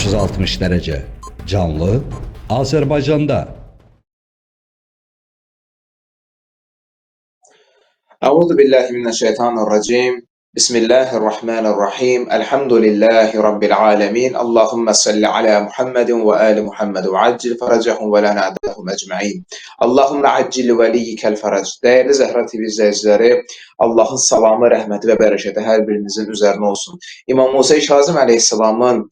360 dərəcə canlı Azərbaycanda. Euzu billahi mineşşeytanirracim. Bismillahirrahmanirrahim. Elhamdülillahi rabbil alamin. Allahumma salli ala Muhammedin və ali Muhammed və accil faracahum və la na'dahum ecmaîn. Allahumma accil veliyikel farac. Dəyərli Zəhra TV izləyiciləri, Allahın salamı, rəhməti və bərəkəti hər birinizin üzərinə olsun. İmam Musa Kazım əleyhissalamın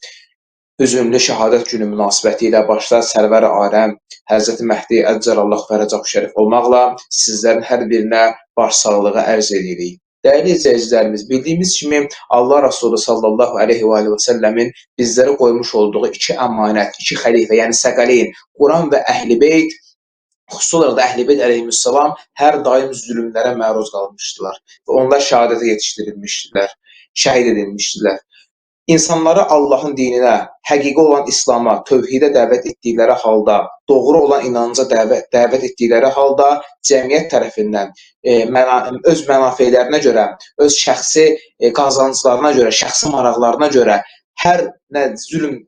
hüzünlü şəhadət günü münasibəti ilə başda Sərvər Aləm Həzrəti Məhdi Əccalallahu fərəcəhu şərif olmaqla sizlərin hər birinə başsağlığı ərz edirik. Dəyərli izləyicilərimiz, bildiyimiz kimi Allah Rasulü sallallahu əleyhi və alihi və səlləmin bizlərə qoymuş olduğu iki əmanət, iki xəlifə, yəni səqaleyn, Quran və Əhl-i Beyt, xüsusi olaraq da Əhl-i Beyt əleyhissalam hər daim zülmlərə məruz qalmışdılar və onlar şəhadətə yetişdirilmişdilər, şəhid edilmişdilər. İnsanları Allahın dininə, həqiqi olan İslama, tövhidə dəvət etdikləri halda, doğru olan inanca dəvət etdikləri halda cəmiyyət tərəfindən öz mənafelərinə görə, öz şəxsi qazanclarına görə, şəxsi maraqlarına görə hər nə zülm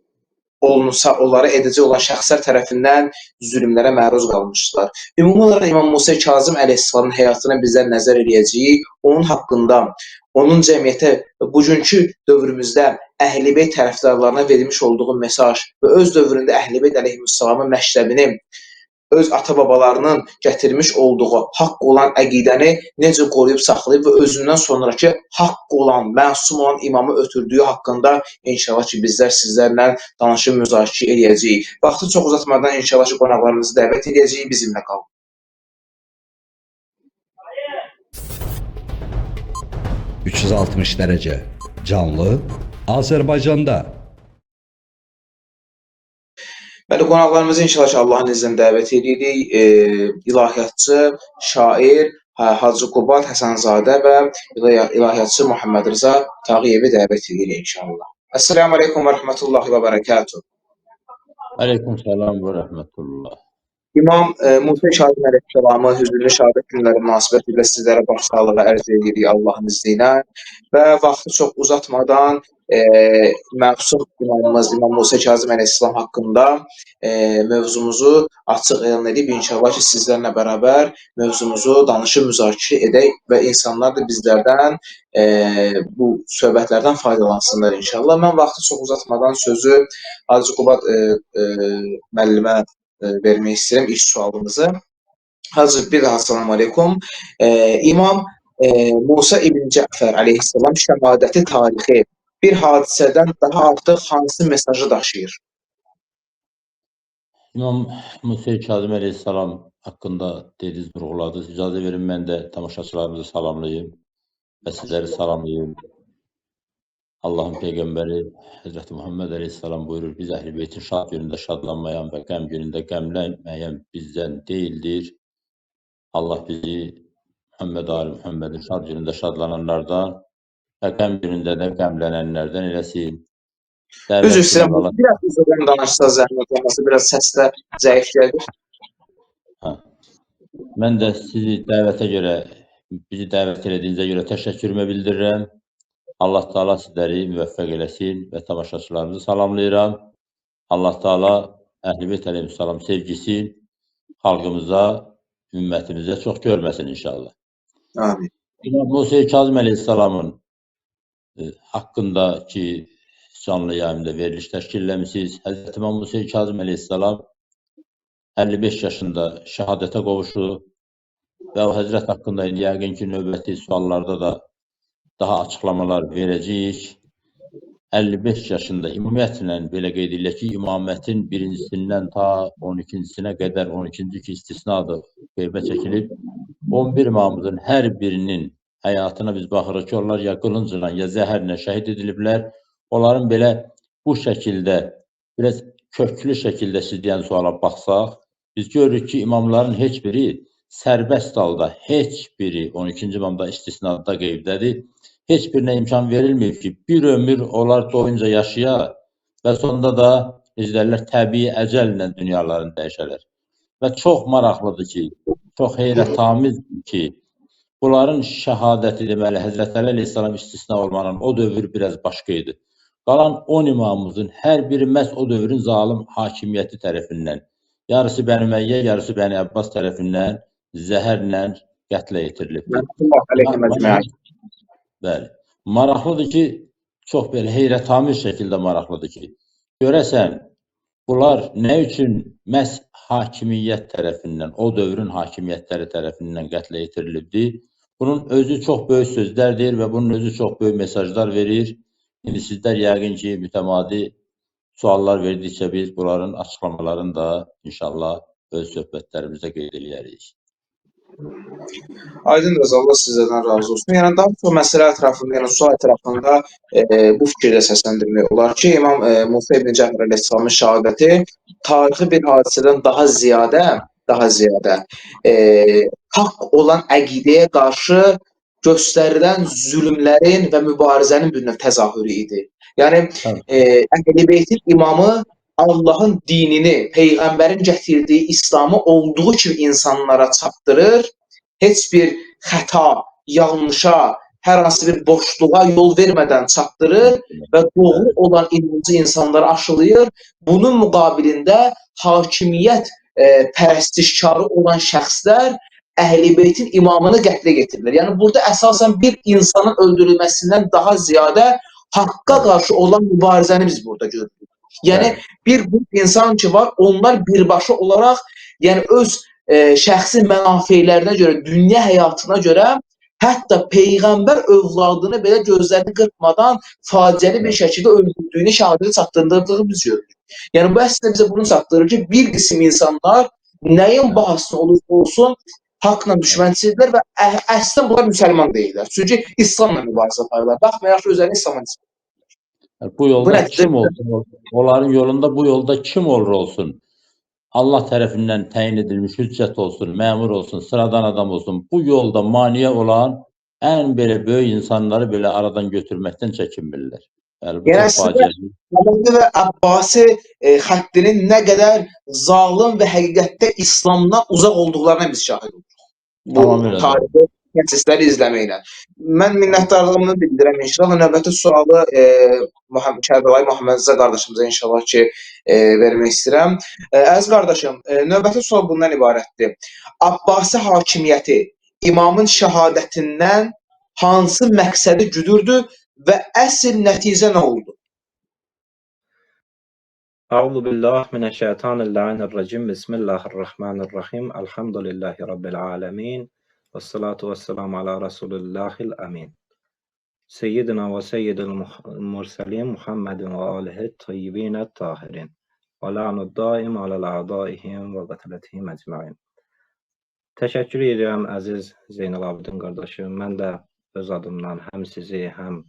olunsa, onlara edəcək olan şəxslər tərəfindən zülmlərə məruz qalmışdılar. Ümumi olaraq İmam Musa Kazım əleyhissalamın həyatına bizlər nəzər eləyəcəyik, onun haqqında, onun cəmiyyətə bugünkü dövrümüzdə Əhl-i Beyt tərəfdarlarına verilmiş olduğu mesaj və öz dövründə Əhl-i Beyt əleyhissalamın məktəbini, öz ata-babalarının gətirmiş olduğu haqq olan əqidəni necə qoruyub saxlayıb və özündən sonrakı haqq olan, məsum olan imamı ötürdüyü haqqında inşallah ki, bizlər sizlərlə danışıb müzakirə eləyəcəyik. Vaxtı çox uzatmadan inşallah ki, qonaqlarımızı dəvət eləyəcəyik, bizimlə qalın. 360 dərəcə canlı Azərbaycanda. Bəli, qonaqlarımızı inşallah ki, Allahın izni ilə dəvət edirik. İlahiyyatçı, şair Hacı Qubad Həsənzadə və ilahiyyatçı Məhəmməd Rza Tağıyevi dəvət edirik inşallah. Əssalamu aleykum və rəhmətullahi və bərəkatuh. Aleyküm selam ve rahmetullah. İmam Musa Kazım əleyhissalamın hüzünlü şəhadət günləri münasibətilə sizlərə başsağlığı ərz edirik Allahın izni ilə və vaxtı çox uzatmadan məsum imamımız İmam Musa Kazım əleyhissalam haqqında mövzumuzu açıq elan edib inşallah ki, sizlərlə bərabər mövzumuzu danışıb müzakirə edək və insanlar da bizlərdən bu söhbətlərdən faydalansınlar inşallah. Mən vaxtı çox uzatmadan sözü Hacı Qubad müəllimə vermək istəyirəm ilk sualımızı. Hacı, bir daha salam aleykum. İmam Musa ibn Cəfər əleyhissalam şəhadəti tarixi bir hadisədən daha artıq hansı mesajı daşıyır? İmam Musa Kazım əleyhissalam haqqında dediniz, vurğuladınız. İcazə verin, mən də tamaşaçılarımızı salamlayayım və sizləri salamlayayım. Allahın Peyğəmbəri Həzrəti Muhammed əleyhissalam buyurur, biz Əhl-i Beytin şad günündə şadlanmayan və qəm günündə qəmlənməyən bizdən deyildir. Allah bizi Muhammed Ali Muhammedin şad günündə şadlananlardan və qəm günündə də qəmlənənlərdən eləsin. Üzr istəyirəm, biraz uzun danışsa zəhmət olmasa, biraz səslə zəif gəlir. Hə. Mən də sizi dəvətə görə, bizi dəvət elədiyinizə görə təşəkkürümü bildirirəm. Allah Teala sizləri müvəffəq eləsin və tamaşaçılarımızı salamlayıram. Allah Teala Əhl-i Beyt əleyhissalam sevgisi xalqımıza, ümmətimizə çox görməsin inşallah. Amin. İmam Musa Kazım əleyhissalamın haqqındakı canlı yayımda veriliş təşkil eləmisiniz. Həzrət İmam Musa Kazım əleyhissalam 55 yaşında şəhadətə qovuşdu və o həzrət haqqında indi yəqin ki, növbəti suallarda da daha açıqlamalar verəcəyik. 55 yaşında ümumiyyətlə belə qeyd edilir ki, imamətin birincisindən ta 12-cisinə qədər, 12-ci ki istisnadır, qeybə çəkilib. 11 imamımızın hər birinin həyatına biz baxırıq ki, onlar ya qılıncla, ya zəhərlə şəhid ediliblər. Onların belə bu şəkildə, biraz köklü şəkildə siz deyən suala baxsaq, biz görürük ki, imamların heç biri sərbəst halda, heç biri 12-ci imamda istisnada qeybdədir. Heç birinə imkan verilməyib ki, bir ömür onlar doyunca yaşaya və sonunda da necə deyirlər, təbii əcəllə dünyalarını dəyişərlər. Və çox maraqlıdır ki, çox heyrətamizdir ki, bunların şəhadəti deməli, Həzrət Əli əleyhissalam istisna olmanın o dövr biraz başqa idi. Qalan 10 imamımızın hər biri məhz o dövrün zalim hakimiyyəti tərəfindən, yarısı Bəni Üməyyə, yarısı Bəni Əbbas tərəfindən zəhərlə qətlə yetirilibdir. Bəli. Maraqlıdır ki, çox belə heyrətamiz şəkildə maraqlıdır ki, görəsən, bunlar nə üçün məhz hakimiyyət tərəfindən, o dövrün hakimiyyətləri tərəfindən qətlə yetirilibdir? Bunun özü çox böyük sözlər deyir və bunun özü çox böyük mesajlar verir. İndi sizlər yəqin ki, mütəmadi suallar verdikcə biz bunların açıqlamalarını da inşallah öz söhbətlərimizdə qeyd eləyərik. Aydın Allah sizlərdən razı olsun. Yəni daha çox məsələ ətrafında, yəni sual ətrafında bu fikirdə səsləndirmək olar ki, İmam Musa ibn Cəfər əleyhissalamın şəhadəti tarixi bir hadisədən daha ziyadə haqq olan əqidəyə qarşı göstərilən zülmlərin və mübarizənin bir növ təzahürü idi. Yəni Əhl-i Beytin imamı Allahın dinini, Peyğəmbərin gətirdiyi İslamı olduğu kimi insanlara çatdırır, heç bir xəta, yanlışa, hər hansı bir boşluğa yol vermədən çatdırır və doğru olan inancı insanlara aşılayır. Bunun müqabilində hakimiyyət pərəstişkarı olan şəxslər Əhl-i Beytin imamını qətlə getirirlər. Yəni burada əsasən bir insanın öldürülməsindən daha ziyadə haqqa qarşı olan mübarizəni biz burada görürük. Yəni bir qrup insan ki var, onlar birbaşa olaraq, yəni öz şəxsi mənafeylərinə görə, dünya həyatına görə hətta Peyğəmbər övladını belə gözlərini qırpmadan faciəli bir şəkildə öldürdüyünü, şəhadətə çatdırdığını biz görürük. Yəni bu əslində bizə bunu çatdırır ki, bir qism insanlar nəyin bahasına olursa olsun haqla düşmənçidirlər və əslində bunlar müsəlman deyirlər. Çünki İslamla mübarizə aparırlar. Baxmayaraq ki, özlərini İslamla nisbət edirlər. Bu yolda kim olsun, onların yolunda bu yolda kim olur olsun, Allah tərəfindən təyin edilmiş hüccət olsun, məmur olsun, sıradan adam olsun, bu yolda maniyə olan ən belə böyük insanları belə aradan götürməkdən çəkinmirlər. Yəni, bu yəni əslində Əməvi və Abbasi xəttinin nə qədər zalım və həqiqətdə İslamdan uzaq olduqlarına biz şahid oluruq. Bu tarixi prosesləri izləməklə. Mən minnətdarlığımı bildirəm inşallah. Növbəti sualı Kərbəlayı Muhammed Rza qardaşımıza inşallah ki vermək istəyirəm. Əziz qardaşım, növbəti sual bundan ibarətdir. Abbasi hakimiyyəti imamın şəhadətindən hansı məqsədi güdürdü və əsl nəticə nə oldu? Euzu billahi mineşşeytanirracim. Bismillahirrahmanirrahim. Elhamdülillahi rabbil alamin. Vessalatu vesselamu ala Resulillahil amin. Seyyidina ve seyyidil murselin Muhammedin ve alihi tayyibin tahirin. Və la'nud daim alel a'daihim və qatalatihim ecmain. Təşəkkür edirəm əziz Zeynalabidin qardaşım. Mən də öz adımdan həm sizi, həm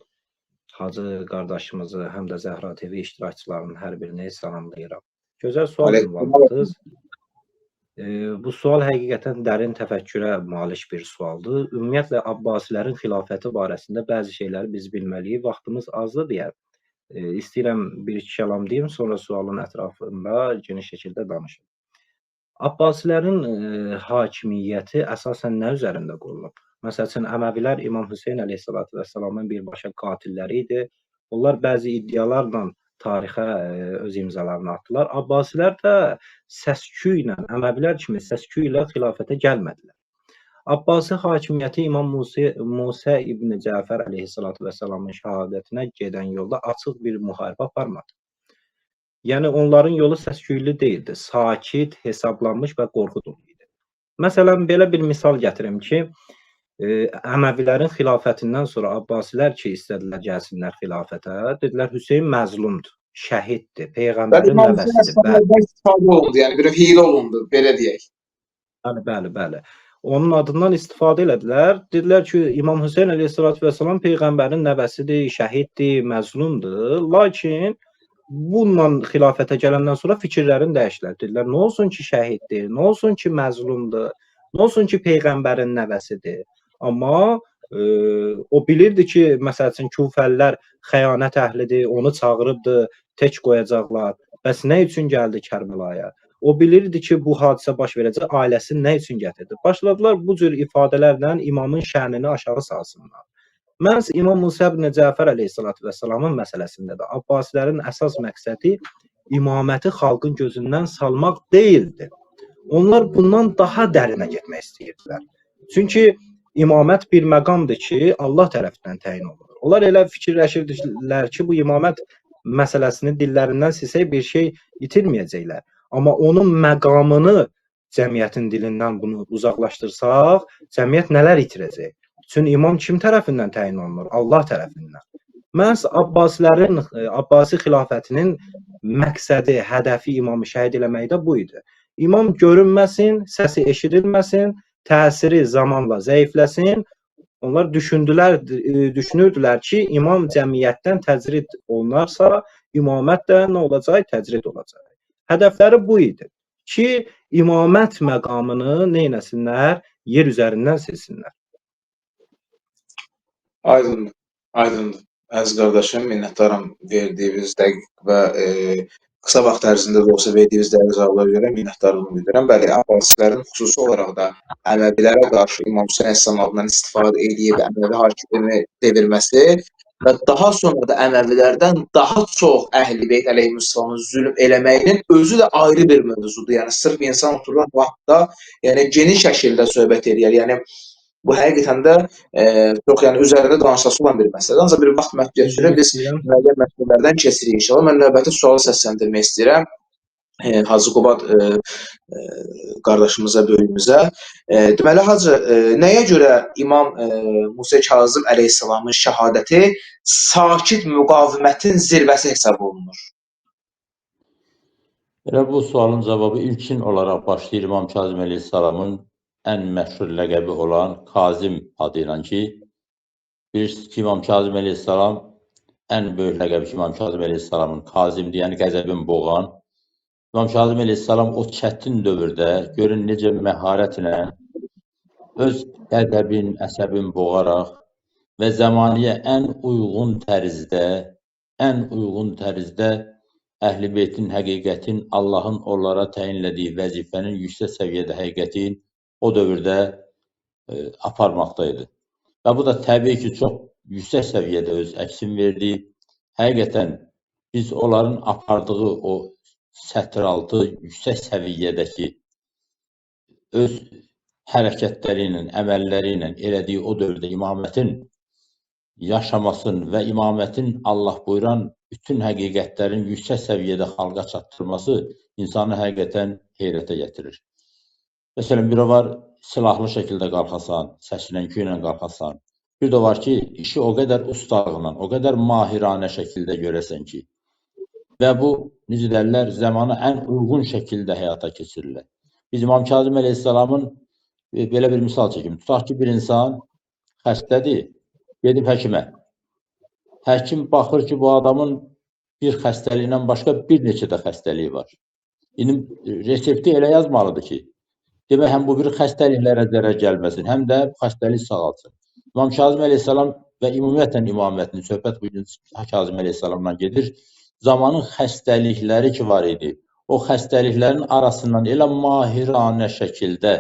Hacı qardaşımızı, həm də Zəhra TV iştirakçılarının hər birini salamlayıram. Gözəl sual ünvanladınız. Bu sual həqiqətən dərin təfəkkürə malik bir sualdır. Ümumiyyətlə, Abbasilərin xilafəti barəsində bəzi şeyləri biz bilməliyik. Vaxtımız azdır deyə istəyirəm bir-iki kəlam deyim, sonra sualın ətrafında geniş şəkildə danışım. Abbasilərin hakimiyyəti əsasən nə üzərində qurulub? Məsəl üçün, Əməvilər İmam Hüseyn əleyhissalatu vəssalamın birbaşa qatilləri idi. Onlar bəzi iddialarla tarixə öz imzalarını atdılar. Abbasilər də səsküylə, Əməvilər kimi səsküylə xilafətə gəlmədilər. Abbasi hakimiyyəti İmam Musa ibn Cəfər əleyhissalatu vəssalamın şəhadətinə gedən yolda açıq bir müharibə aparmadı. Yəni, onların yolu səsküylü deyildi, sakit, hesablanmış və qorxu dolu idi. Məsələn, belə bir misal gətirim ki, Əməvilərin xilafətindən sonra Abbasilər ki, istədilər gəlsinlər xilafətə, dedilər Hüseyn məzlumdur, şəhiddir, Peyğəmbərin nəvəsidir. Bəli, istifadə olundu, yəni bir hiylə olundu, belə deyək. Bəli, bəli, bəli. Onun adından istifadə elədilər. Dedilər ki, İmam Hüseyn əleyhissalatu vəssalam Peyğəmbərin nəvəsidir, şəhiddir, məzlumdur. Lakin bununla xilafətə gələndən sonra fikirlərini dəyişdilər. Dedilər, nə olsun ki, şəhiddir, nə olsun ki, məzlumdur, nə olsun ki, Peyğəmbərin nəvəsidir. Amma o bilirdi ki, məsəl üçün, Kufəllər xəyanət əhlidir, onu çağırıbdı, tək qoyacaqlar. Bəs nə üçün gəldi Kərbəlaya? O bilirdi ki, bu hadisə baş verəcək, ailəsini nə üçün gətirdi? Başladılar bu cür ifadələrlə imamın şənini aşağı salsınlar. Məhz İmam Musa ibn Cəfər əleyhissalatu vesselamın məsələsində də Abbasilərin əsas məqsədi imaməti xalqın gözündən salmaq deyildi. Onlar bundan daha dərinə getmək istəyirdilər. Çünki imamət bir məqamdır ki, Allah tərəfindən təyin olunur. Onlar elə fikirləşirdilər ki, bu imamət məsələsini dillərindən silsək bir şey itirməyəcəklər. Amma onun məqamını cəmiyyətin dilindən bunu uzaqlaşdırsaq, cəmiyyət nələr itirəcək? Çünki imam kim tərəfindən təyin olunur? Allah tərəfindən. Məhz Abbasilərin, Abbasi xilafətinin məqsədi, hədəfi imamı şəhid eləməkdə bu idi. İmam görünməsin, səsi eşidilməsin, təsiri zamanla zəifləsin. Onlar düşünürdülər ki, imam cəmiyyətdən təcrid olunarsa, imamət də nə olacaq? Təcrid olacaq. Hədəfləri bu idi ki, imamət məqamını nə etsinlər? Yer üzərindən silsinlər. Aydındır, aydındır. Əziz qardaşım, minnətdaram verdiyiniz dəqiq və qısa vaxt ərzində də olsa verdiyiniz dəqiq cavablara görə minnətdarlığımı bildirirəm. Bəli, Abbasilərin xüsusi olaraq da Əməvilərə qarşı İmam Hüseyn əleyhissalam adından istifadə edib Əməvi hakimini devirməsi və daha sonra da Əməvilərdən daha çox Əhl-i Beyt əleyhissalamın zülm eləməyinin özü də ayrı bir mövzudur. Yəni sırf insan oturur vaxtda, yəni geniş şəkildə söhbət eləyər. Yəni bu həqiqətən də çox, yəni üzərində danışılası olan bir məsələdir. Ancaq bir vaxt məhdudiyyəti üzrə biz müəyyən məsələlərdən keçirik inşallah. Mən növbəti sualı səsləndirmək istəyirəm. Hacı Qubad qardaşımıza, böyüyümüzə. Deməli Hacı, nəyə görə İmam Musa Kazım əleyhissalamın şəhadəti sakit müqavimətin zirvəsi hesab olunur? Elə bu sualın cavabı ilkin olaraq başlayır İmam Kazım əleyhissalamın ən məşhur ləqəbi olan Kazim adı ilə ki, bilirsiniz ki, İmam Kazım əleyhissalam ən böyük ləqəbi ki, İmam Kazım əleyhissalamın Kazimdir, yəni qəzəbin boğan. İmam Kazım əleyhissalam o çətin dövrdə görün necə məharətlə öz qədəbin, əsəbin boğaraq və zəmaniyə ən uyğun tərzdə, Əhl-i Beytin həqiqətin, Allahın onlara təyinlədiyi vəzifənin yüksək səviyyədə həqiqətin o dövrdə aparmaqdaydı. Və bu da təbii ki, çox yüksək səviyyədə öz əksini verdi. Həqiqətən biz onların apardığı o sətraltı yüksək səviyyədəki öz hərəkətləri ilə, əməlləri ilə elədiyi o dövrdə imamətin yaşamasın və imamətin Allah buyuran bütün həqiqətlərin yüksək səviyyədə xalqa çatdırması insanı həqiqətən heyrətə gətirir. Məsələn, bir o var, silahlı şəkildə qalxasan, səslə, küylə qalxasan. Bir də var ki, işi o qədər ustalıqla, o qədər mahiranə şəkildə görəsən ki, və bu, necə deyərlər, zamana ən uyğun şəkildə həyata keçirilir. Biz İmam Kazım əleyhissalamın belə bir misal çəkim. Tutaq ki, bir insan xəstədir, gedib həkimə. Həkim baxır ki, bu adamın bir xəstəliyindən başqa bir neçə də xəstəliyi var. İndi resepti elə yazmalıdır ki, demək, həm bu bir xəstəliklərə zərər gəlməsin, həm də bu xəstəlik sağalsın. İmam Kazım əleyhissalam və ümumiyyətlə imamətin söhbət bugün Kazım əleyhissalamla gedir. Zamanın xəstəlikləri ki var idi, o xəstəliklərin arasından elə mahiranə şəkildə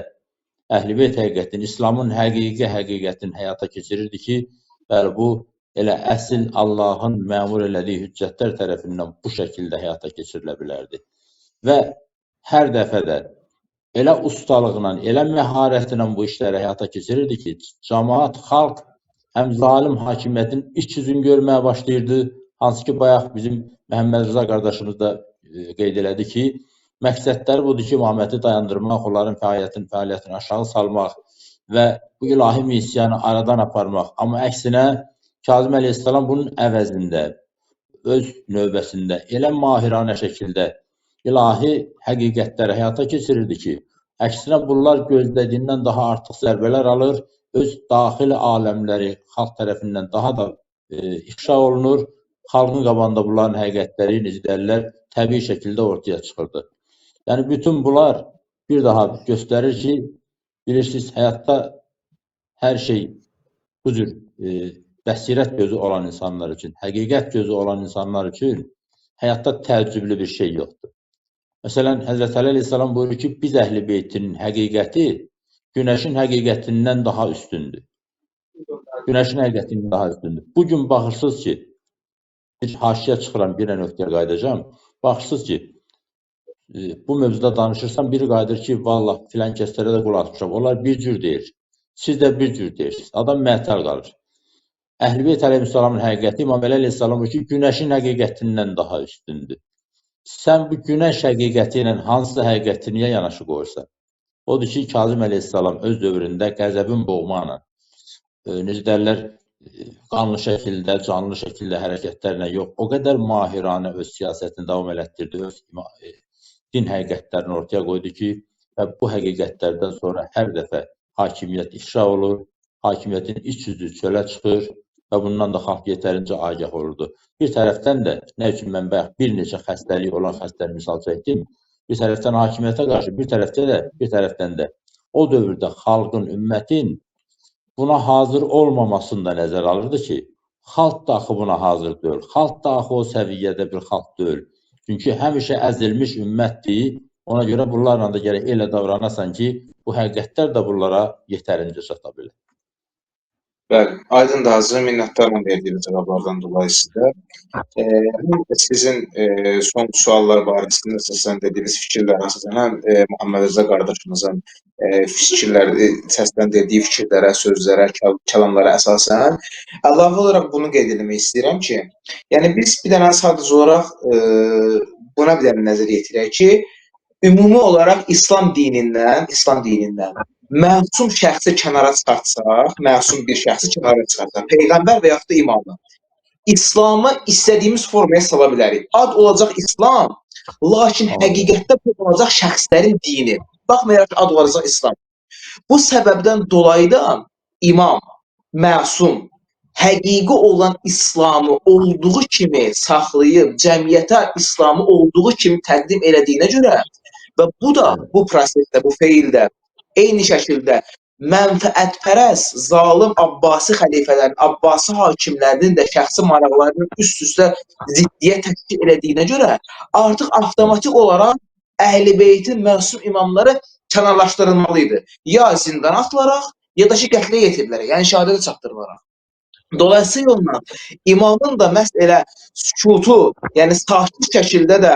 Əhl-i Beyt həqiqətini, İslamın həqiqi həqiqətini həyata keçirirdi ki, bəli, bu elə əsl Allahın məmur elədiyi hüccətlər tərəfindən bu şəkildə həyata keçirilə bilərdi. Və hər dəfə də elə ustalıqla, elə məharətlə bu işləri həyata keçirirdi ki, cəmaat, xalq həm zalim hakimiyyətin iç yüzünü görməyə başlayırdı. Hansı ki, bayaq bizim Məhəmməd Rıza qardaşımız da qeyd elədi ki, məqsədləri budur ki, imaməti dayandırmaq, onların fəaliyyətini aşağı salmaq və bu ilahi missiyanı aradan aparmaq. Amma əksinə, Kazım əleyhissalam bunun əvəzində, öz növbəsində elə mahiranə şəkildə ilahi həqiqətləri həyata keçirirdi ki, əksinə bunlar gözlədiyindən daha artıq zərbələr alır, öz daxili aləmləri xalq tərəfindən daha da ifşa olunur, xalqın qabağında bunların həqiqətləri, necə deyərlər, təbii şəkildə ortaya çıxırdı. Yəni, bütün bunlar bir daha göstərir ki, bilirsiniz, həyatda hər şey bu cür bəsirət gözü olan insanlar üçün, həqiqət gözü olan insanlar üçün həyatda təəccüblü bir şey yoxdur. Məsələn, Həzrət Əli əleyhissalam buyurur ki, biz Əhl-i Beytin həqiqəti günəşin həqiqətindən daha üstündür. Günəşin həqiqətindən daha üstündür. Bugün baxırsınız ki, bir haşiyə çıxıram, bir nöqtəyə qayıdacağam. Baxırsınız ki, bu mövzuda danışırsan, biri qayıdır ki, vallah filan kəslərə də qulaq asmışam. Onlar bir cür deyir. Siz də bir cür deyirsiniz. Adam məhtəl qalır. Əhl-i Beyt əleyhissalamın həqiqəti İmam Əli əleyhissalam ki, günəşin həqiqətindən daha üstündür. Sən bu günəş həqiqəti ilə hansı həqiqəti niyə yanaşı qoyursan? Odur ki, Kazım əleyhissalam öz dövründə qəzəbin boğmaqla, necə deyərlər, qanlı şəkildə, canlı şəkildə hərəkətlərlə yox, o qədər mahiranə öz siyasətini davam elətdirdi, öz din həqiqətlərini ortaya qoydu ki, və bu həqiqətlərdən sonra hər dəfə hakimiyyət ifşa olur, hakimiyyətin iç yüzü çölə çıxır və bundan da xalq yetərincə agah olurdu. Bir tərəfdən də, nə üçün mən bayaq bir neçə xəstəliyi olan xəstələri misal çəkdim, bir tərəfdən hakimiyyətə qarşı, bir tərəfdən də o dövrdə xalqın, ümmətin buna hazır olmamasını da nəzərə alırdı ki, xalq da axı buna hazır deyil, xalq da axı o səviyyədə bir xalq deyil. Çünki həmişə əzilmiş ümmətdir, ona görə bunlarla da gərək elə davranasan ki, bu həqiqətlər də bunlara yetərincə çata bilir. Bəli, aydındır Hacı, minnətdaram verdiyiniz cavablardan dolayı sizə. Həm sizin son suallar barəsində səsləndirdiyiniz fikirlər, əsasən həm Muhammed Rza qardaşımızın fikirləri, səsləndirdiyi fikirlərə, sözlərə, kəlamlara əsasən əlavə olaraq bunu qeyd etmək istəyirəm ki, yəni biz bir dənə sadəcə olaraq buna bir dənə nəzər yetirək ki, ümumi olaraq İslam dinindən məsum şəxsi kənara çıxartsaq, məsum bir şəxsi kənara çıxartsaq, peyğəmbər və yaxud da imamı, İslamı istədiyimiz formaya sala bilərik. Ad olacaq İslam, lakin həqiqətdə bu olacaq şəxslərin dini. Baxmayaraq ki, ad olacaq İslam. Bu səbəbdən dolayı da imam, məsum, həqiqi olan İslamı olduğu kimi saxlayıb, cəmiyyətə İslamı olduğu kimi təqdim elədiyinə görə və bu da bu prosesdə, bu feildə eyni şəkildə mənfəətpərəst, zalım Abbasi xəlifələrin, Abbasi hakimlərinin də şəxsi maraqlarının üst-üstə ziddiyyət təşkil elədiyinə görə artıq avtomatik olaraq Əhl-i Beytin məsum imamları kənarlaşdırılmalı idi. Ya zindana atılaraq, ya da ki, qətlə yetirilərək, yəni şəhadətə çatdırılaraq. Dolayısıyla imamın da məhz elə sükutu, yəni sakit şəkildə də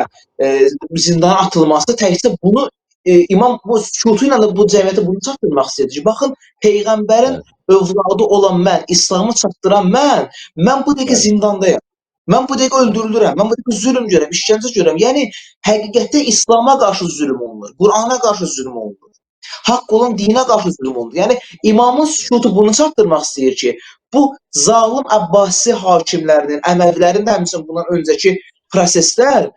zindana atılması təkcə bunu imam bu sükutu ilə də bu cəmiyyətə bunu çatdırmaq istəyir ki, baxın, peyğəmbərin övladı olan mən, İslamı çatdıran mən bu dəqiqə zindandayam. Mən bu dəqiqə öldürülürəm, mən bu dəqiqə zülm görürəm, işgəncə görürəm. Yəni həqiqətdə İslama qarşı zülm olunur, Qurana qarşı zülm olunur, haqq olan dinə qarşı zülm olunur. Yəni imamın sükutu bunu çatdırmaq istəyir ki, bu zalım Abbasi hakimlərinin, Əməvilərin də həmçinin bundan öncəki proseslər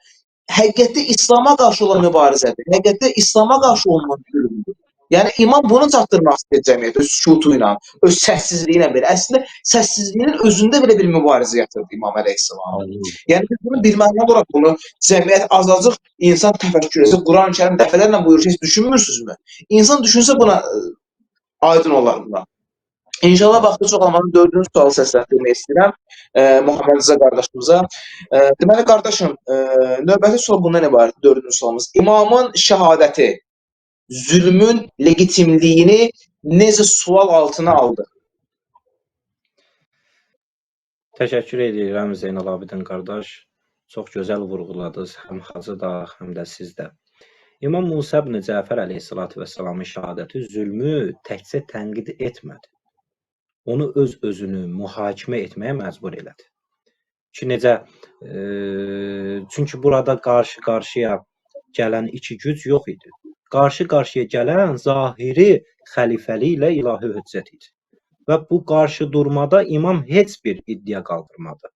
həqiqətdə İslama qarşı olan mübarizədir. Həqiqətdə İslama qarşı olunan zülmdür. Yəni imam bunu çatdırmaq istəyir cəmiyyətə öz sükutu ilə, öz səssizliyi ilə belə. Əslində səssizliyinin özündə belə bir mübarizə yatırdı İmam əleyhissalam. Yəni biz bunu bir məna olaraq bunu cəmiyyət azacıq insan təfəkkür etsə, Quran-ı Kərim dəfələrlə buyurur ki, heç düşünmürsünüzmü? İnsan düşünsə buna aydın olar buna. İnşallah vaxtı çox almadan dördüncü sualı səsləndirmək istəyirəm Muhammed Rza qardaşımıza. Deməli qardaşım, növbəti sual bundan ibarət, dördüncü sualımız. İmamın şəhadəti zülmün legitimliyini necə sual altına aldı? Təşəkkür edirəm Zeynal Abidin qardaş. Çox gözəl vurğuladınız, həm Hacı da, həm də siz də. İmam Musa ibn Cəfər əleyhissalatu vesselamın şəhadəti zülmü təkcə tənqid etmədi. Onu öz-özünü mühakimə etməyə məcbur elədi. Ki necə? Çünki burada qarşı-qarşıya gələn iki güc yox idi. Qarşı-qarşıya gələn zahiri xəlifəlik ilə ilahi hüccət idi. Və bu qarşı durmada imam heç bir iddia qaldırmadı.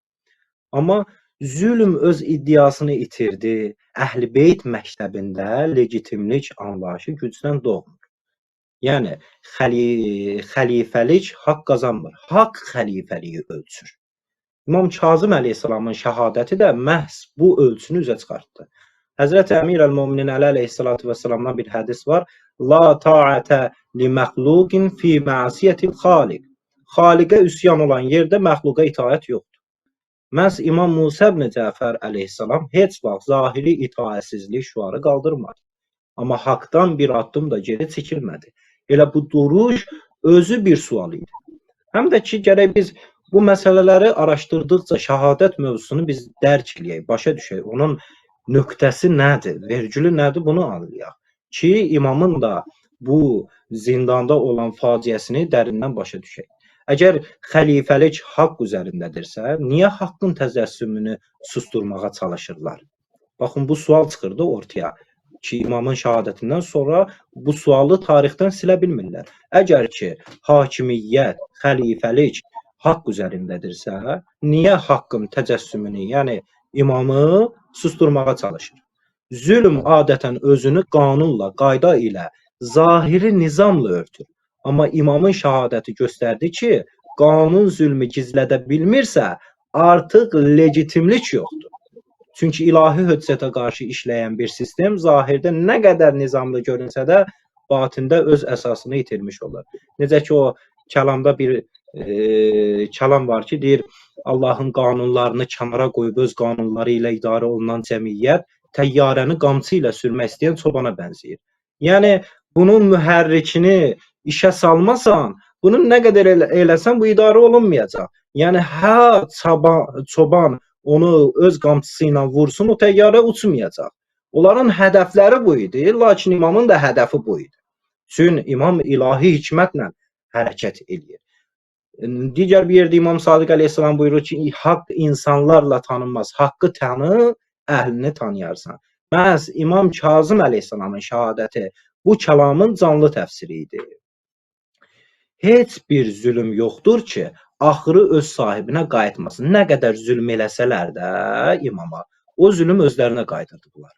Amma zülm öz iddiasını itirdi. Əhl-i Beyt məktəbində legitimlik anlayışı gücdən doğmur. Yəni xəlifəlik haqq qazanmır. Haqq xəlifəliyi ölçür. İmam Kazım əleyhissalamın şəhadəti də məhz bu ölçünü üzə çıxartdı. Həzrəti Əmir əl-Möminin Əli əleyhissalatu vesselamdan bir hədis var. La ta'ətə li məxluqin fi məsiyyətil xaliq. Xaliqə üsyan olan yerdə məxluqa itaət yoxdur. Məhz İmam Musa ibn Cəfər əleyhissalam heç vaxt zahiri itaətsizlik şüarı qaldırmadı. Amma haqdan bir addım da geri çəkilmədi. Elə bu duruş özü bir sual idi. Həm də ki, gərək biz bu məsələləri araşdırdıqca şəhadət mövzusunu biz dərk eləyək, başa düşək. Onun nöqtəsi nədir, vergülü nədir, bunu anlayaq. Ki, imamın da bu zindanda olan faciəsini dərindən başa düşək. Əgər xəlifəlik haqq üzərindədirsə, niyə haqqın təcəssümünü susturmağa çalışırlar? Baxın, bu sual çıxırdı ortaya ki, imamın şəhadətindən sonra bu sualı tarixdən silə bilmirlər. Əgər ki, hakimiyyət, xəlifəlik haqq üzərindədirsə, niyə haqqın təcəssümünü, yəni imamı susturmağa çalışır? Zülm adətən özünü qanunla, qayda ilə, zahiri nizamla örtür. Amma imamın şəhadəti göstərdi ki, qanun zülmü gizlədə bilmirsə, artıq legitimlik yoxdur. Çünki ilahi höccətə qarşı işləyən bir sistem zahirdə nə qədər nizamlı görünsə də, batində öz əsasını itirmiş olur. Necə ki, o kəlamda bir kəlam var ki, deyir, Allahın qanunlarını kənara qoyub öz qanunları ilə idarə olunan cəmiyyət təyyarəni qamçı ilə sürmək istəyən çobana bənzəyir. Yəni, bunun mühərrikini işə salmasan, bunun nə qədər eləsən, bu idarə olunmayacaq. Yəni, hə, çoban onu öz qamçısı ilə vursun, o təyyarə uçmayacaq. Onların hədəfləri bu idi, lakin imamın da hədəfi bu idi. Çünki imam ilahi hikmətlə hərəkət eləyir. Digər bir yerdə İmam Sadiq əleyhissalam buyurur ki, haqq insanlarla tanınmaz, haqqı tanı, əhlini tanıyarsan. Məhz İmam Kazım əleyhissalamın şəhadəti bu kəlamın canlı təfsiri idi. Heç bir zülm yoxdur ki, axırı öz sahibinə qayıtmasın. Nə qədər zülm eləsələr də imama, o zülm özlərinə qayıdırdı bunlar.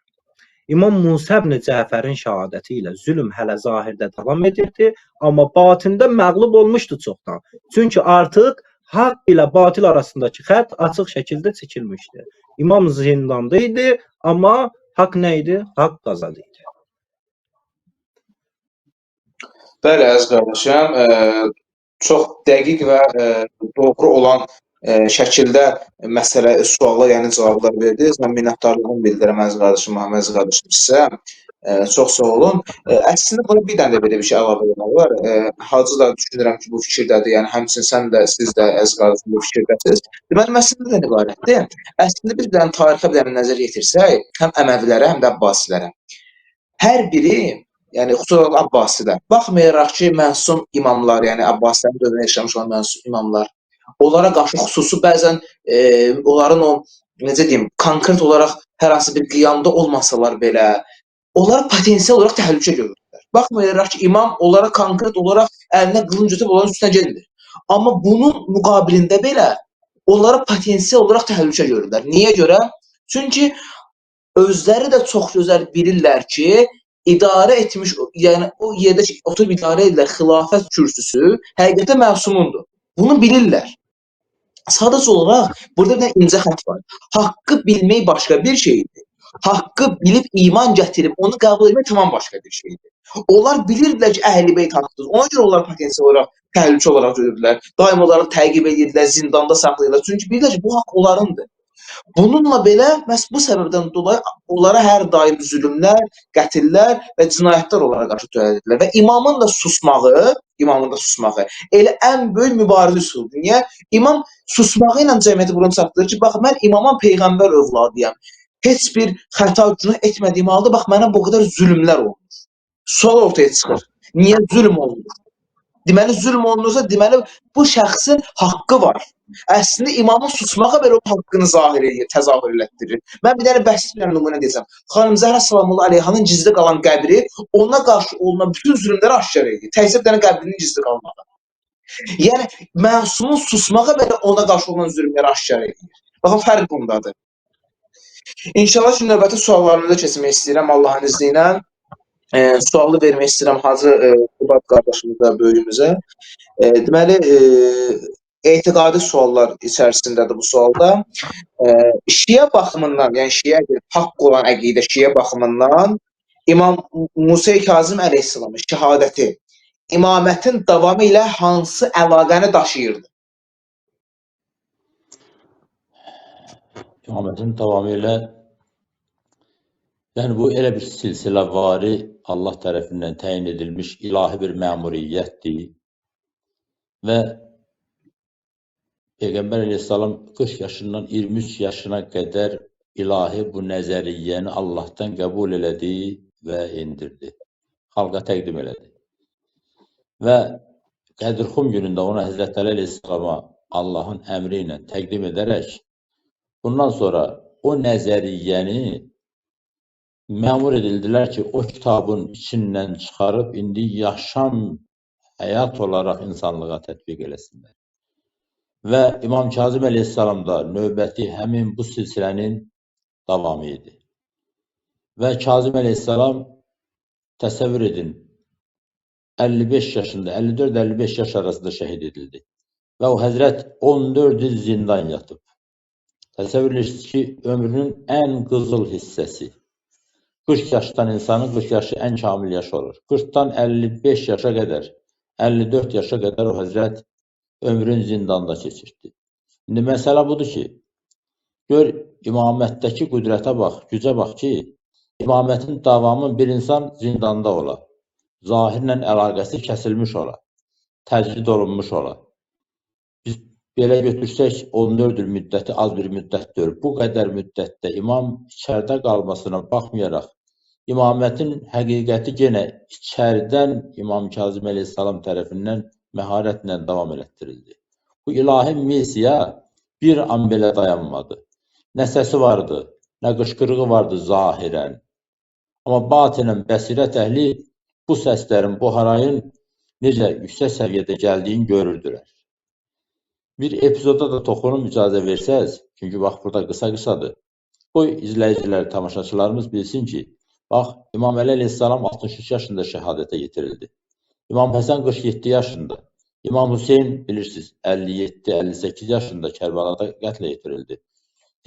İmam Musa ibn Cəfərin şəhadəti ilə zülm hələ zahirdə davam edirdi, amma batində məğlub olmuşdu çoxdan. Çünki artıq haqq ilə batil arasındakı xətt açıq şəkildə çəkilmişdi. İmam zindanda idi, amma haqq nə idi? Haqq qazandı idi. Bəli, əziz qardaşım, çox dəqiq və doğru olan şəkildə məsələ, suala, yəni cavablar verdiniz. Mən minnətdarlığımı bildirirəm əziz qardaşım, Muhammed əziz qardaşım sizə. Çox sağ olun. Əslində buna bir dənə də belə bir şey əlavə etmək olar. Hacı da düşünürəm ki, bu fikirdədir. Yəni həmçinin sən də, siz də əziz qardaşım bu fikirdəsiniz. Deməli, məsələ nədən ibarətdir? Əslində biz bir dənə tarixə bir dənə nəzər yetirsək, həm Əməvilərə, həm də Abbasilərə. Hər biri, yəni xüsusilə Abbasilər, baxmayaraq ki, məsum imamlar, yəni Abbasilərin dövründə yaşamış olan məsum imamlar, onlara qarşı xüsusi bəzən onların o, necə deyim, konkret olaraq hər hansı bir qiyamda olmasalar belə, onlara potensial olaraq təhlükə görürlər. Baxmayaraq ki, imam onlara konkret olaraq əlinə qılınc götürüb onların üstünə getmir. Amma bunun müqabilində belə onlara potensial olaraq təhlükə görürlər. Niyə görə? Çünki özləri də çox gözəl bilirlər ki, idarə etmiş, yəni o yerdə ki, oturub idarə edirlər xilafət kürsüsü həqiqətən məsumundur. Bunu bilirlər. Sadəcə olaraq burada bir dənə incə xətt var. Haqqı bilmək başqa bir şeydir. Haqqı bilib iman gətirib onu qəbul etmək tamam başqa bir şeydir. Onlar bilirdilər ki, Əhl-i Beyt haqqıdır. Ona görə onlar potensial olaraq təhlükə olaraq görürdülər. Daim onları təqib edirdilər, zindanda saxlayırlar. Çünki bilirlər ki, bu haqq onlarındır. Bununla belə məhz bu səbəbdən dolayı onlara hər daim zülmlər, qətillər və cinayətlər onlara qarşı törədirdilər və imamın da susmağı, elə ən böyük mübarizə üsuludur. Niyə? İmam susmağı ilə cəmiyyəti bunu çatdırır ki, bax mən imamam, peyğəmbər övladıyam. Heç bir xəta, günah etmədiyim halda bax mənə bu qədər zülmlər olunur. Sual ortaya çıxır. Niyə zülm olunur? Deməli zülm olunursa, deməli bu şəxsin haqqı var. Əslində imamın susmağı belə o haqqını zahir edir, təzahür elətdirir. Mən bir dənə bəsit bir nümunə deyəcəm. Xanım Zəhra salamullah aleyhanın gizli qalan qəbri ona qarşı olunan bütün zülmləri aşkar edir. Təkcə bir dənə qəbrinin gizli qalmağı. Yəni məsumun susmağı belə ona qarşı olunan zülmləri aşkar edir. Baxın fərq bundadır. İnşallah ki, növbəti suallarımıza keçmək istəyirəm Allahın izni ilə. Sualı vermək istəyirəm Hacı Qubad qardaşımıza, böyüyümüzə. Deməli, etiqadi suallar içərisindədir bu sualda. Şiə baxımından, yəni şiə haqq olan əqidə şiə baxımından İmam Musa Kazım əleyhissalamın şəhadəti imamətin davamı ilə hansı əlaqəni daşıyırdı? İmamətin davamı ilə, yəni bu elə bir silsiləvari Allah tərəfindən təyin edilmiş ilahi bir məmuriyyətdir və Peyğəmbər əleyhissalam 40 yaşından 23 yaşına qədər ilahi bu nəzəriyyəni Allahdan qəbul elədi və indirdi. Xalqa təqdim elədi. Və Qədirxum günündə ona Həzrət Əli əleyhissalama Allahın əmri ilə təqdim edərək bundan sonra o nəzəriyyəni məmur edildilər ki, o kitabın içindən çıxarıb indi yaşam, həyat olaraq insanlığa tətbiq eləsinlər. Və İmam Kazım əleyhissalam da növbəti həmin bu silsilənin davamı idi. Və Kazım əleyhissalam təsəvvür edin, 55 yaşında, 54-55 yaş arasında şəhid edildi. Və o həzrət 14 il zindan yatıb. Təsəvvür edirsiniz ki, ömrünün ən qızıl hissəsi. 40 yaşdan insanın 40 yaşı ən kamil yaş olur. 40-dan 55 yaşa qədər, 54 yaşa qədər o həzrət ömrün zindanda keçirdi. İndi məsələ budur ki, gör imamətdəki qüdrətə bax, gücə bax ki, imamətin davamı bir insan zindanda ola, zahirlə əlaqəsi kəsilmiş ola, təcrid olunmuş ola. Biz belə götürsək 14 il müddəti az bir müddət deyil. Bu qədər müddətdə imam içəridə qalmasına baxmayaraq, imamətin həqiqəti yenə içəridən İmam Kazım əleyhissalam tərəfindən məharətlə davam elətdirildi. Bu ilahi missiya bir an belə dayanmadı. Nə səsi vardı, nə qışqırığı vardı zahirən. Amma batinən bəsirət əhli bu səslərin, bu harayın necə yüksək səviyyədə gəldiyini görürdülər. Bir epizoda da toxunum icazə versəz, çünki bax burada qısa-qısadır. Qoy izləyicilər, tamaşaçılarımız bilsin ki, bax İmam Əli əleyhissalam 63 yaşında şəhadətə yetirildi. İmam Həsən 47 yaşında, İmam Hüseyn bilirsiniz 57-58 yaşında Kərbəlada qətlə yetirildi.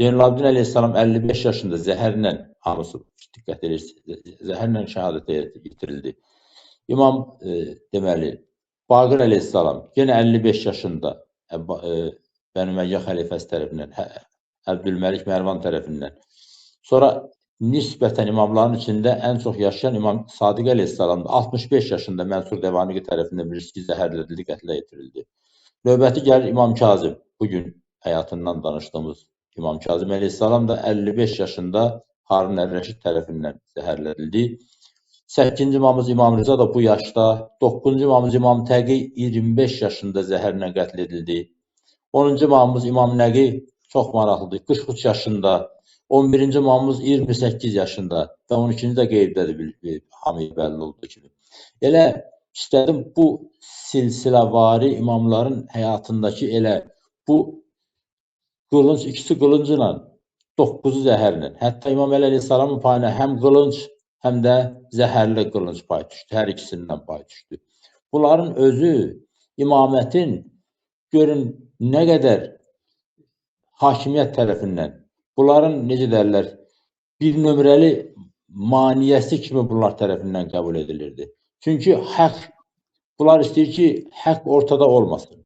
Zeynalabdin əleyhissalam 55 yaşında zəhərlə, hamısı diqqət edirsiniz, zəhərlə şəhadətə yetirildi. İmam deməli Baqir əleyhissalam yenə 55 yaşında Bəni Üməyə xəlifəsi tərəfindən, Əbdülməlik Mərvan tərəfindən. Sonra nisbətən imamların içində ən çox yaşayan İmam Sadiq əleyhissalam da 65 yaşında Mənsur Dəvaniqi tərəfindən bilirsiniz ki, zəhərlədildi, qətlə yetirildi. Növbəti gəlir İmam Kazım. Bugün həyatından danışdığımız İmam Kazım əleyhissalam da 55 yaşında Harun ər-Rəşid tərəfindən zəhərlədildi. 8-ci imamımız İmam Rıza da bu yaşda, 9-cu imamımız İmam Təqi 25 yaşında zəhərlə qətl edildi. 10-cu imamımız İmam Nəqi çox maraqlıdır, 43 yaşında. 11-ci imamımız 28 yaşında və 12-ci də qeybdədir, hamıya bəlli olduğu kimi. Elə istədim bu silsiləvari imamların həyatındakı elə bu qılınc, ikisi qılıncla, 9-u zəhərlə. Hətta İmam Əli əleyhissalamın payına həm qılınc, həm də zəhərli qılınc pay düşdü. Hər ikisindən pay düşdü. Bunların özü imamətin görün nə qədər hakimiyyət tərəfindən bunların, necə deyərlər, bir nömrəli maniyəsi kimi bunlar tərəfindən qəbul edilirdi. Çünki haqq, bunlar istəyir ki, haqq ortada olmasın.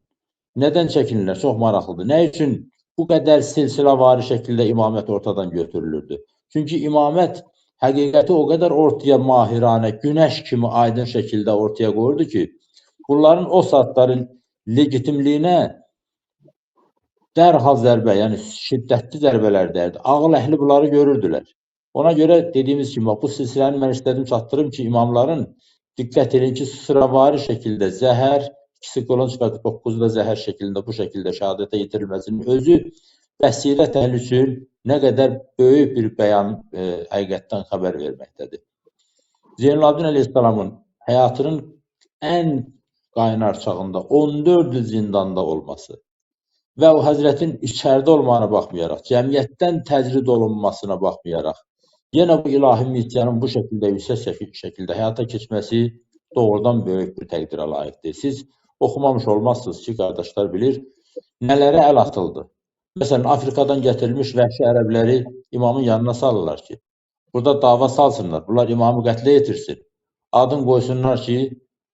Nədən çəkinirlər? Çox maraqlıdır. Nə üçün bu qədər silsiləvari şəkildə imamət ortadan götürülürdü? Çünki imamət həqiqəti o qədər ortaya mahiranə, günəş kimi aydın şəkildə ortaya qoyurdu ki, bunların o saatların legitimliyinə dərhal zərbə, yəni şiddətli zərbələr dəyirdi. Ağıl əhli bunları görürdülər. Ona görə dediyimiz kimi, bax, bu silsiləni mən istədim çatdırım ki, imamların diqqət edin ki, sıravari şəkildə zəhər, ikisi qılınc və 9-u da zəhər şəklində bu şəkildə şəhadətə yetirilməsinin özü bəsirət əhli üçün nə qədər böyük bir bəyan həqiqətdən xəbər verməkdədir. Zeynalabdin əleyhissalamın həyatının ən qaynar çağında 14 il zindanda olması və o həzrətin içəridə olmağına baxmayaraq, cəmiyyətdən təcrid olunmasına baxmayaraq, yenə bu ilahi missiyanın bu şəkildə yüksək şəkildə həyata keçməsi doğrudan böyük bir təqdirə layiqdir. Siz oxumamış olmazsınız ki, qardaşlar bilir, nələrə əl atıldı. Məsələn, Afrikadan gətirilmiş vəhşi ərəbləri imamın yanına salırlar ki, burada dava salsınlar, bunlar imamı qətlə yetirsin. Adın qoysunlar ki,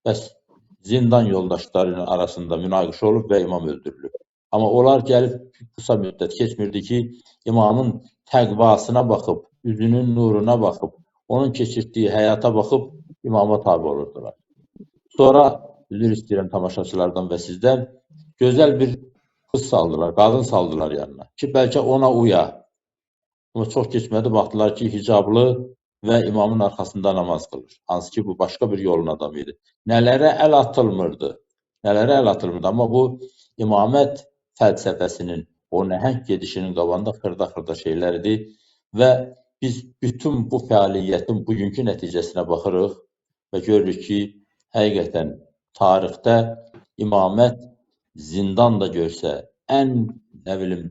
bəs zindan yoldaşlarının arasında münaqişə olub və imam öldürülüb. Amma onlar gəlib qısa müddət keçmirdi ki, imamın təqvasına baxıb, üzünün nuruna baxıb, onun keçirtdiyi həyata baxıb imama tabi olurdular. Sonra, üzr istəyirəm tamaşaçılardan və sizdən, gözəl bir Qız saldılar, qadın saldılar yanına ki, bəlkə ona uya. Amma çox keçmədi, baxdılar ki, hicablı və imamın arxasında namaz qılır. Hansı ki, bu başqa bir yolun adamı idi. Nələrə əl atılmırdı? Nələrə əl atılmırdı? Amma bu imamət fəlsəfəsinin, o nəhəng gedişinin qabağında xırda-xırda şeylər idi və biz bütün bu fəaliyyətin bugünkü nəticəsinə baxırıq və görürük ki, həqiqətən tarixdə imamət zindan da görsə, ən, nə bilim,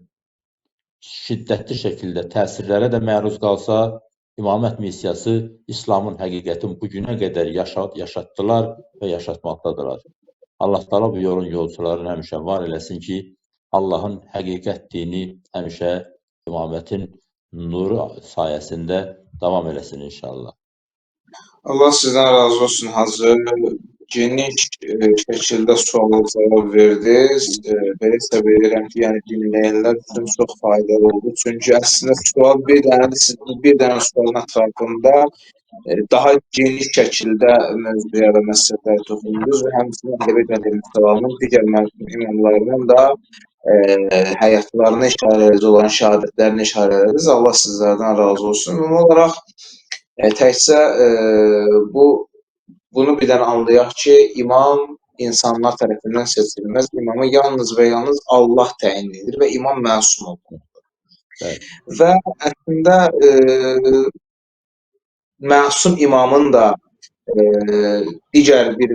şiddətli şəkildə təsirlərə də məruz qalsa, imamət missiyası İslamın həqiqətin bu günə qədər yaşatdılar və yaşatmaqdadırlar. Allah Taala bu yolun yolçularını həmişə var eləsin ki, Allahın həqiqət dini həmişə imamətin nuru sayəsində davam eləsin inşallah. Allah sizdən razı olsun Hacı. Geniş şəkildə suala cavab verdiniz. Belə hesab edirəm ki, yəni dinləyənlər üçün çox faydalı oldu. Çünki əslində sual bir dənədir, siz bu bir dənə sualın ətrafında daha geniş şəkildə mövzuya və məsələlərə toxundunuz və həmçinin Əhl-i Beyt salamın digər imamlarının da həyatlarına işarə edici olan şəhadətlərini işarə ediniz. Allah sizlərdən razı olsun. Ümumi olaraq təkcə bunu bir dənə anlayaq ki, imam insanlar tərəfindən seçilməz. İmamı yalnız və yalnız Allah təyin edir və imam məsum olmalıdır. Bəli. Və əslində məsum imamın da digər bir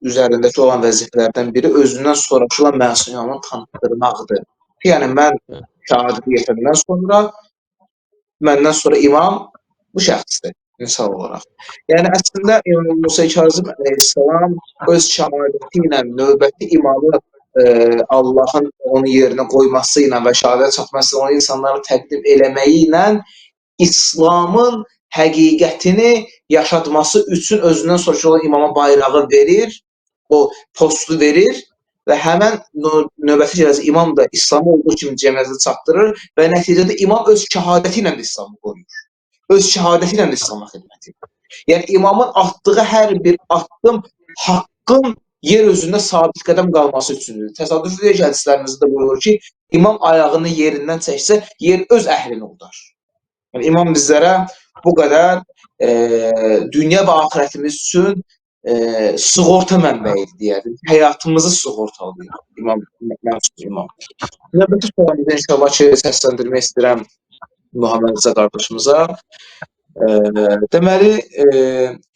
üzərindəki olan vəzifələrdən biri özündən sonrakı olan məsum imamı tanıtdırmaqdır. Yəni mən şəhadəti yetirəndən sonra məndən sonra imam bu şəxsdir misal olaraq. Yəni əslində İmam Musa Kazım əleyhissalam öz şəhadəti ilə növbəti imamı Allahın onun yerinə qoyması ilə və şəhadətə çatması ilə onu insanlara təqdim eləməyi ilə İslamın həqiqətini yaşatması üçün özündən sonrakı olan imama bayrağı verir, o postu verir və həmən növbəti gələcək imam da İslamı olduğu kimi cəmiyyətə çatdırır və nəticədə imam öz şəhadəti ilə də İslamı qoruyur. Öz şəhadəti ilə də İslama xidmət edir. Yəni imamın atdığı hər bir addım haqqın yer üzündə sabit qədəm qalması üçündür. Təsadüfi deyil ki, hədislərimizdə buyurur ki, imam ayağını yerindən çəksə, yer öz əhlini udar. Yəni imam bizlərə bu qədər dünya və axirətimiz üçün sığorta mənbəyidir deyərdim. Həyatımızı sığortalayır imam, məxsus imam. Növbəti sualımızı inşallah ki, səsləndirmək istəyirəm Muhammed Rza qardaşımıza. Deməli,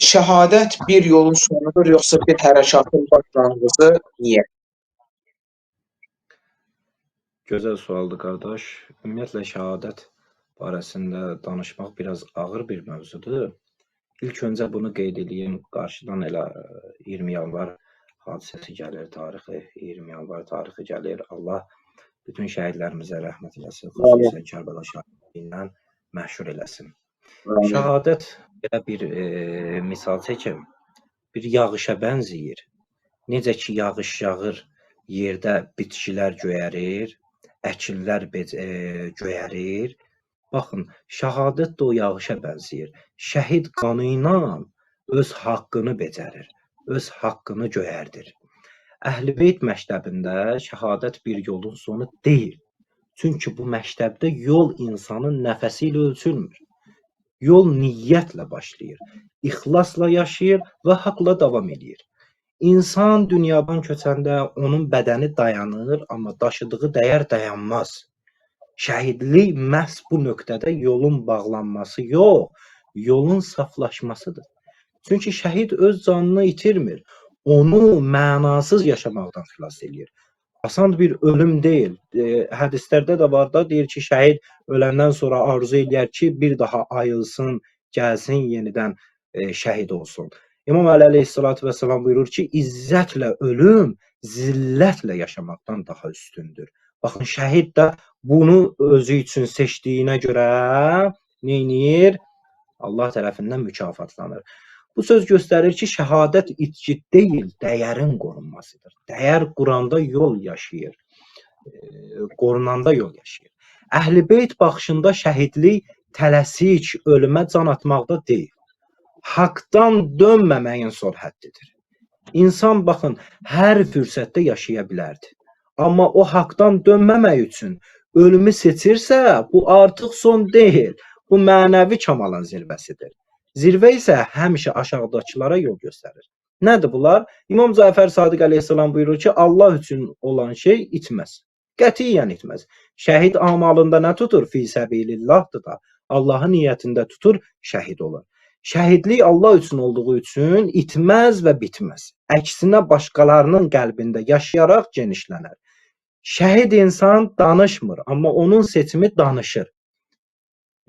şəhadət bir yolun sonudur, yoxsa bir hərəkatın başlanğıcı? Niyə? Gözəl sualdır qardaş. Ümumiyyətlə şəhadət barəsində danışmaq biraz ağır bir mövzudur. İlk öncə bunu qeyd edeyim. Qarşıdan elə 20 yanvar hadisəsi gəlir, tarixi 20 yanvar tarixi gəlir. Allah bütün şəhidlərimizə rəhmət eləsin, xüsusən Kərbəla şəhidləri ilə məşhur eləsin. Amin. Şəhadət belə bir misal çəkim, bir yağışa bənzəyir. Necə ki yağış yağır, yerdə bitkilər göyərir, əkinlər göyərir. Baxın, şəhadət də o yağışa bənzəyir. Şəhid qanı ilə öz haqqını becərir, öz haqqını göyərdir. Əhl-i Beyt məktəbində şəhadət bir yolun sonu deyil. Çünki bu məktəbdə yol insanın nəfəsi ilə ölçülmür. Yol niyyətlə başlayır, ixlasla yaşayır və haqla davam eləyir. İnsan dünyadan köçəndə onun bədəni dayanır, amma daşıdığı dəyər dayanmaz. Şəhidlik məhz bu nöqtədə yolun bağlanması yox, yolun saflaşmasıdır. Çünki şəhid öz canını itirmir, onu mənasız yaşamaqdan xilas eləyir. Asan bir ölüm deyil. Hədislərdə də var da, deyir ki, şəhid öləndən sonra arzu eləyər ki, bir daha ayılsın, gəlsin, yenidən şəhid olsun. İmam Əli əleyhissalatu vesselam buyurur ki, izzətlə ölüm zillətlə yaşamaqdan daha üstündür. Baxın, şəhid də bunu özü üçün seçdiyinə görə neyniyir? Allah tərəfindən mükafatlanır. Bu söz göstərir ki, şəhadət itki deyil, dəyərin qorunmasıdır. Dəyər quranda yol yaşayır, qorunanda yol yaşayır. Əhl-i Beyt baxışında şəhidlik tələsik ölümə can atmaqda deyil, haqdan dönməməyin son həddidir. İnsan, baxın, hər fürsətdə yaşaya bilərdi. Amma o haqdan dönməmək üçün ölümü seçirsə, bu artıq son deyil. Bu mənəvi kamalın zirvəsidir. Zirvə isə həmişə aşağıdakılara yol göstərir. Nədir bunlar? İmam Cəfər Sadiq əleyhissalam buyurur ki, Allah üçün olan şey itməz. Qətiyyən itməz. Şəhid amalında nə tutur? Fi səbilillahdır da. Allahın niyyətində tutur, şəhid olur. Şəhidlik Allah üçün olduğu üçün itməz və bitməz. Əksinə başqalarının qəlbində yaşayaraq genişlənər. Şəhid insan danışmır, amma onun seçimi danışır.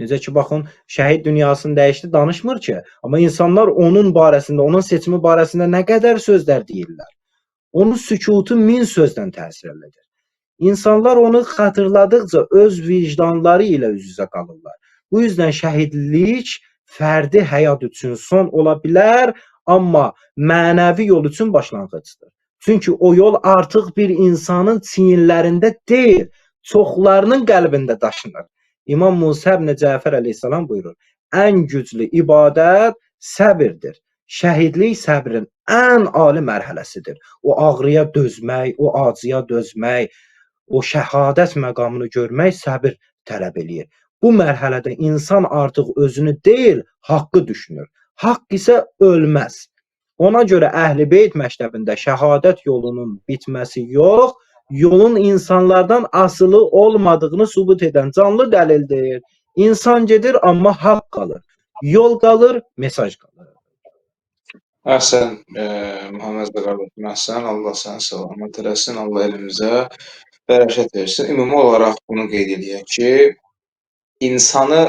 Necə ki, baxın, şəhid dünyasını dəyişdi, danışmır ki, amma insanlar onun barəsində, onun seçimi barəsində nə qədər sözlər deyirlər. Onun sükutu min sözdən təsir edir. İnsanlar onu xatırladıqca öz vicdanları ilə üz-üzə qalırlar. Bu yüzdən şəhidlik fərdi həyat üçün son ola bilər, amma mənəvi yol üçün başlanğıcdır. Çünki o yol artıq bir insanın çiyinlərində deyil, çoxlarının qəlbində daşınır. İmam Musa ibn Cəfər əleyhissalam buyurur: Ən güclü ibadət səbirdir. Şəhidlik səbrin ən ali mərhələsidir. O ağrıya dözmək, o acıya dözmək, o şəhadət məqamını görmək səbir tələb eləyir. Bu mərhələdə insan artıq özünü deyil, haqqı düşünür. Haqq isə ölməz. Ona görə Əhl-i Beyt məktəbində şəhadət yolunun bitməsi yox, yolun insanlardan asılı olmadığını sübut edən canlı dəlildir. İnsan gedir, amma haqq qalır. Yol qalır, mesaj qalır. Əhsən, Muhammed qardaşım, əhsən, Allah səni salamat eləsin, Allah elmimizə bərəkət versin. Ümumi olaraq bunu qeyd eləyək ki, insanı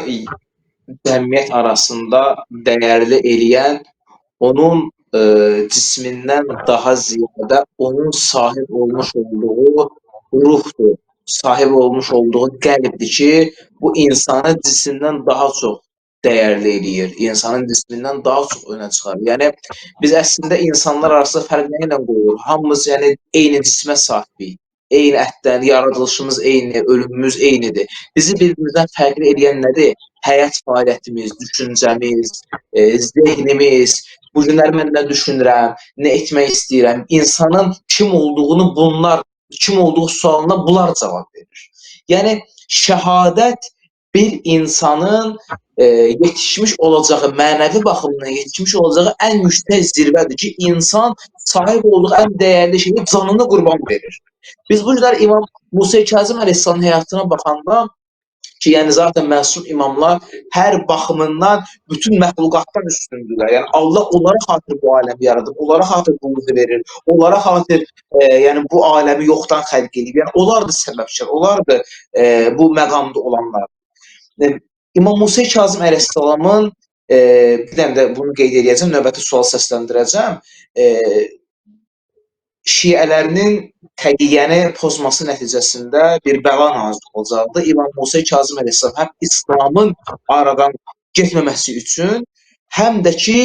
cəmiyyət arasında dəyərli eləyən onun cismindən daha ziyadə onun sahib olmuş olduğu ruhdur, sahib olmuş olduğu qəlbdir ki, bu insanı cisimdən daha çox dəyərli eləyir, insanın cismindən daha çox önə çıxarır. Yəni biz əslində insanlar arasında fərq nə ilə qoyuruq? Hamımız yəni eyni cismə sahibik. Eyni ətdən, yaradılışımız eyni, ölümümüz eynidir. Bizi bir-birimizdən fərqli eləyən nədir? Həyat fəaliyyətimiz, düşüncəmiz, zehnimiz. Bu günlər mən nə düşünürəm, nə etmək istəyirəm. İnsanın kim olduğunu bunlar, kim olduğu sualına bunlar cavab verir. Yəni şəhadət bir insanın yetişmiş olacağı, mənəvi baxımdan yetişmiş olacağı ən yüksək zirvədir ki, insan sahib olduğu ən dəyərli şeyi canını qurban verir. Biz bu günlər İmam Musa Kazım əleyhissalamın həyatına baxanda ki, yəni zaten məsum imamlar hər baxımından bütün məxluqatdan üstündürlər. Yəni Allah onlara xatir bu aləmi yaradıb, onlara xatir ruzi verir, onlara xatir yəni bu aləmi yoxdan xəlq edib. Yəni onlardır səbəbkar, onlardır bu məqamda olanlar. İmam Musa Kazım əleyhissalamın bir dənə də bunu qeyd eləyəcəm, növbəti sual səsləndirəcəm. Şiələrinin təqiyyəni pozması nəticəsində bir bəla nazil olacaqdı. İmam Musa Kazım əleyhissalam həm İslamın aradan getməməsi üçün, həm də ki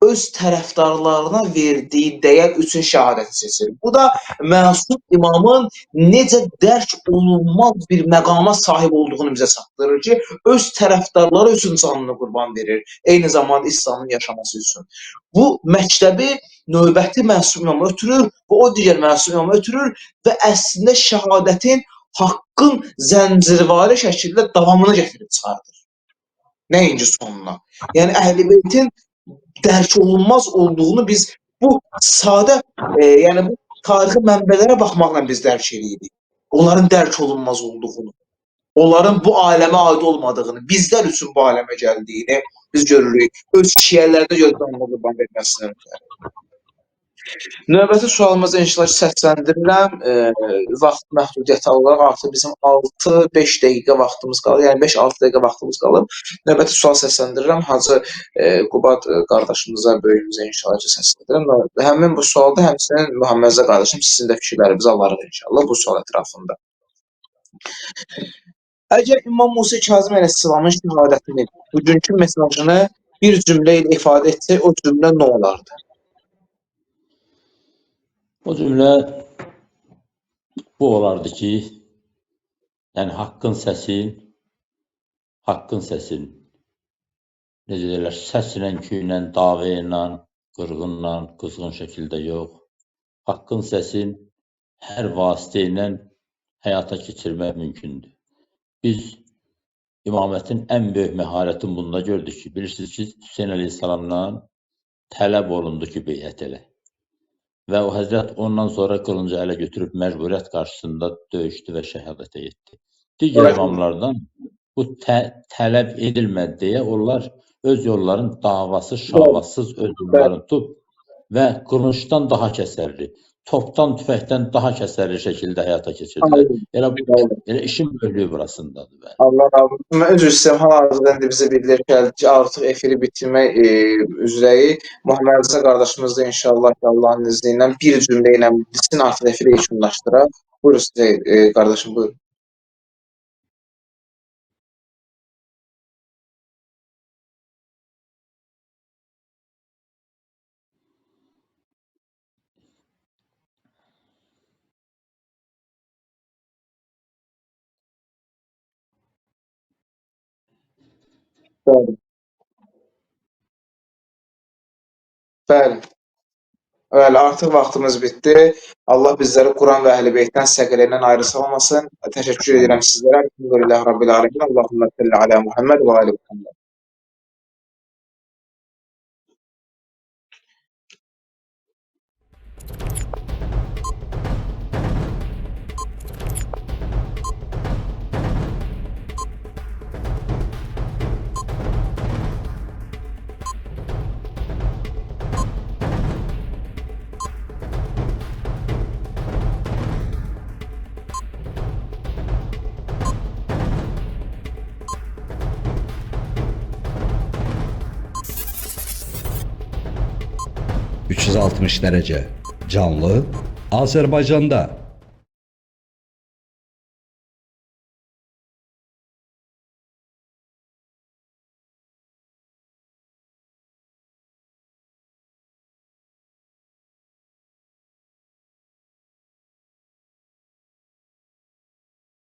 öz tərəfdarlarına verdiyi dəyər üçün şəhadəti seçir. Bu da məsum imamın necə dərk olunmaz bir məqama sahib olduğunu bizə çatdırır ki, öz tərəfdarları üçün canını qurban verir, eyni zamanda İslamın yaşaması üçün. Bu məktəbi növbəti məsum imam ötürür və o digər məsum imam ötürür və əslində şəhadətin haqqın zəncirvari şəkildə davamını gətirib çıxardır. Nəinki sonuna. Yəni Əhl-i Beytin dərk olunmaz olduğunu biz bu sadə, yəni bu tarixi mənbələrə baxmaqla biz dərk eləyirik. Onların dərk olunmaz olduğunu, onların bu aləmə aid olmadığını, bizlər üçün bu aləmə gəldiyini biz görürük. Öz şiələrdə görə canını qurban verməsindən ötürü. Növbəti sualımızı inşallah səsləndirirəm. Vaxt məhdudiyyəti olaraq artıq bizim 6-5 dəqiqə vaxtımız qalır. Yəni 5-6 dəqiqə vaxtımız qalıb. Növbəti sual səsləndirirəm. Hacı Qubad qardaşımıza, böyüyümüzə inşallah ki səsləndirirəm. Həmin bu sualda həmçinin Muhamməd qardaşım sizin də fikirlərinizi alarıq inşallah bu sual ətrafında. Əgər İmam Musa Kazım əleyhissalamın şəhadətini, bugünkü mesajını bir cümlə ilə ifadə etsək, o cümlə nə olardı? O cümlə bu olardı ki, yəni haqqın səsin, necə deyirlər, səslə, küylə, dava ilə, qırğınla, qızğın şəkildə yox, haqqın səsin hər vasitə ilə həyata keçirmək mümkündür. Biz imamətin ən böyük məharətini bunda gördük ki, bilirsiniz ki, Hüseyn əleyhissalamdan tələb olundu ki, beyət elə. Və o həzrət ondan sonra qılıncı ələ götürüb məcburiyyət qarşısında döyüşdü və şəhadətə yetdi. Digər imamlardan bu tələb edilmədi deyə onlar öz yolların davası, şavasız öz yollarını tutub və qılıncdan daha kəsərli, topdan, tüfəkdən daha kəsərli şəkildə həyata keçirdilər. Elə, elə işin böyüklüyü burasındadır. Bəli. Allah razı olsun. Mən üzr istəyirəm, hal-hazırda indi bizə bildirilir ki, artıq efiri bitirmək üzrəyik. Muhammed Rıza qardaşımız da inşallah ki, Allahın izni ilə bir cümlə ilə desin, artıq efiri yekunlaşdıraq. Buyurun sizə qardaşım, buyurun. Bəli. Bəli. Bəli, artıq vaxtımız bitdi. Allah bizləri Quran və Əhl-i Beytdən, səqələrindən ayrı salmasın. Təşəkkür edirəm sizlərə. Elhamdülillah Rabbil alemin. Allahümme salli alə Muhammed və ali Muhammed. ...360 dərəcə canlı Azərbaycanda.